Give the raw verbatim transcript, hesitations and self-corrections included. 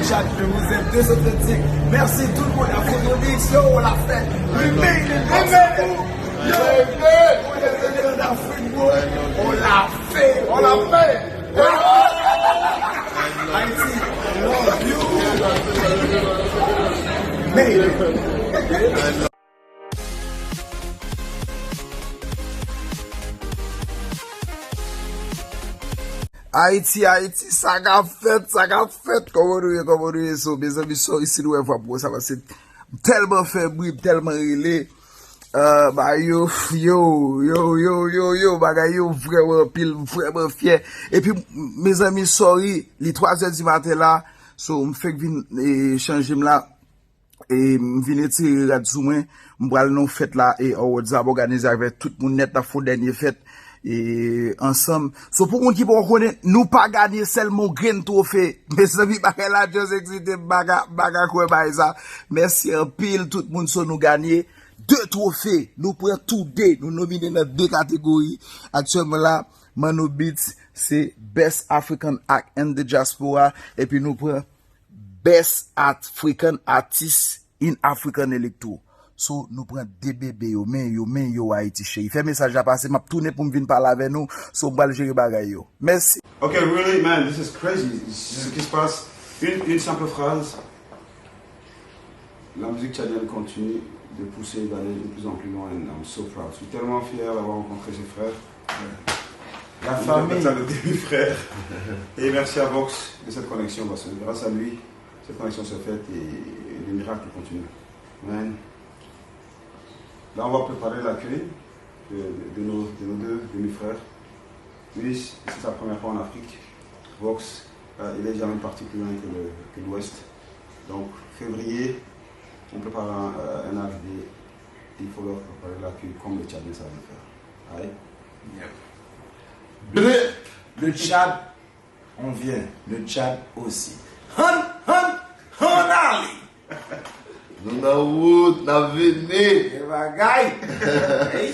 Chat, je vous aime, deux cent trente-cinq. Merci tout le monde. Afrotronics, yo, on l'a fait. We made it. Merci beaucoup. Yo, on est venu en Afrique, bro. On l'a fait. On l'a fait. Haïti, I love you. Made it. Ayiti, Ayiti, sa k ap fèt, sa k ap fèt, kòman nou ye, kòman nou ye, so, mezanmi, sorry si nou wè vwa m konsa, paske m tèlman fè bri, m tèlman rele, euh, ba yo, yo, yo, yo, yo, yo, bagay yo vrèman anpil, m vrèman fyè, epi, mezanmi, sorry, li twa zè di maten la, so, m fèk vin, e, chanje m la, e m vin retire rad sou mwen, m pral nan yon fèt la, e Awards la, m òganize avèk tout moun nèt, n ap fè yon dènye fèt, e ansanm. So, pou moun ki poko konnen, nou pa ganye sèlman yon grenn twofe. Mezanmi, bagay la just eksite m, m pa ka, m pa ka kwè bagay sa. Mèsi anpil, tout moun, so nou ganye de twofe. Nou pran tou de, nou nomine nan de kategori. Aktyèlman la, Manno Beats, se Best African Act in the Diaspora, epi nou pran Best African Artist in African Electro. So, nou pran de bebe yo, men yo, men yo, Ayiti cheri. Fè mesaj la pase, m ap tounen pou m vin pale avè nou. So, m pral jere bagay yo. Mèsi. Ok, really, man, this is crazy. C'est ce qui se passe. Une, une simple phrase. La musique tchadienne continue de pousser et d'aller de plus en plus loin, and I'm so proud. Je suis tellement fier d'avoir rencontré ce frère. La famille. J'appelle ça le demi-frère. Et merci à Vox de cette connexion, parce que grâce à lui, cette connexion se fait et, et les miracles continuent. Man. Là, on va préparer l'accueil de, de, de nos, de nos deux demi-frères. Lui, c'est sa première fois en Afrique. Vox, euh, il est jamais parti plus loin que le, que l'Ouest. Donc, février, on prépare un, euh, un arrivée. Il faut leur préparer l'accueil comme le Tchadien savait le faire. Aïe. Yep. Bleu, le Tchad, on vient. Le Tchad aussi. Han, han, han ale. Nou nan wout, n ap vini. Gen bagay. Hey.